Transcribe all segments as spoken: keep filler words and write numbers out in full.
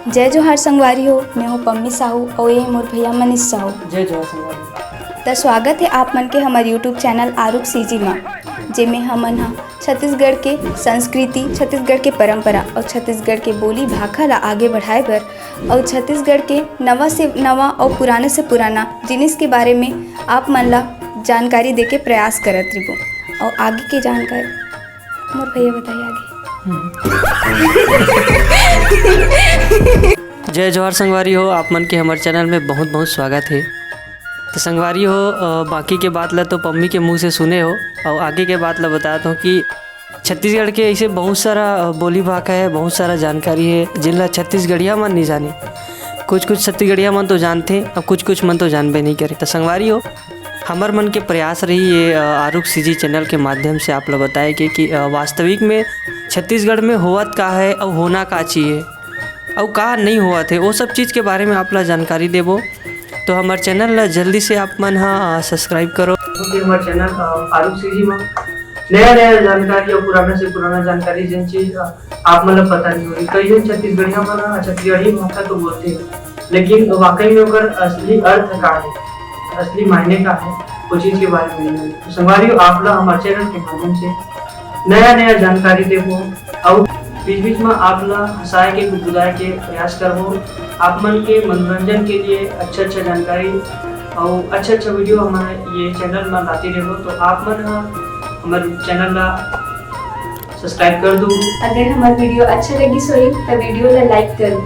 जय जोहार संगवारी हो, मैं हूँ पम्मी साहू अउ ये मोर भैया मनीष साहू। जय जोहार संगवारी। त स्वागत है आप मन के हमर YouTube चैनल आरुग सीजी मा, जेमे हमन ह छत्तीसगढ़ के संस्कृति, छत्तीसगढ़ के परंपरा अउ छत्तीसगढ़ के बोली भाखा ला आगे बढ़ाए बर अउ छत्तीसगढ़ के नवा से नवा अउ पुराना से पुराना जिनिस के बारे में आप मन ला जानकारी देके प्रयास करत रिबो। अउ आगे के जानकारी मोर भैया बताइए आगे। जय जोहार संगवारी हो, आप मन के हमर चैनल में बहुत बहुत स्वागत है। तो संगवारी हो, अ, बाकी के बात ला तो पम्मी के मुंह से सुने हो, अउ आगे के बात ला बतात हूँ कि छत्तीसगढ़ के ऐसे बहुत सारा, अ, बोली भाखा है, बहुत सारा जानकारी है, जिन ला छत्तीसगढ़िया मन नहीं जाने। कुछ कुछ छत्तीसगढ़िया मन तो जानथे, अउ कुछ कुछ मन तो जानबे नहीं करे। तो संगवारी हो, हमर मन के प्रयास रही ये, अ, आरुग सीजी चैनल के माध्यम से आप ला बताए के कि, अ, वास्तविक में छत्तीसगढ़ में होवत का है अउ होना का चाहिए अउ का नहीं होवत है, वो सब चीज के बारे में आप ला जानकारी देबो। तो हमर चैनल ला जल्दी से आप मन हा, अ, सब्सक्राइब करो। क्योंकि हमर चैनल, अ, आरुग सीजी मा नया नया जानकारी अउ पुराना से पुराना जानकारी, जेन चीज, अ, आप मन ला पता नहीं होही। कई झन छत्तीसगढ़िया मन ह छत्तीसगढ़ी भाखा तो बोलथे, लेकिन वाकई में ओकर असली अर्थ का है, असली मायने का है, वो चीज के बारे में नहीं। तो संगवारी हो, आप ला हमर चैनल के माध्यम से नया नया जानकारी देबो, अउ बीच बीच में आप ला हंसाए के, गुदगुदाए के प्रयास करबो। आप मन के मनोरंजन के लिए अच्छा अच्छा जानकारी अउ अच्छा अच्छा वीडियो हमर ये चैनल में लाते रहबो। तो आप मन ह हमर चैनल ला सब्सक्राइब कर दू। अगर हमर वीडियो अच्छा लगिस होही, त वीडियो ला लाइक करू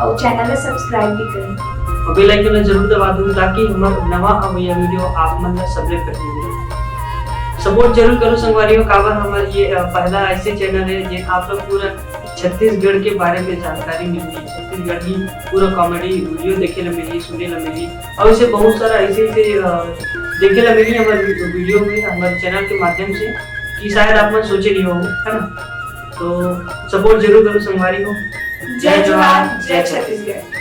अउ चैनल ला सब्सक्राइब भी करू। अउ बेल आइकन ला जरूर दबा दू, ताकि हमर नवा अवइया वीडियो आप मन ला सबले पहले मिले। सपोर्ट जरूर करो संगवारी हो, काबर हमर ये, अ, पहला ऐसे चैनल है, जे आप लोग पूरा छत्तीसगढ़ के बारे में जानकारी मिलही, छत्तीसगढ़ी पूरा कॉमेडी वीडियो देखे ला मिलही, सुने ला मिलही, अउ ऐसे बहुत सारा ऐसे ऐसे, अ, देखे ला मिलही हमर वीडियो में, हमर चैनल के माध्यम से, कि शायद आप मन सोचे नहीं हो, है ना? तो सपोर्ट जरूर करो संगवारी हो। जय जोहार, जय छत्तीसगढ़।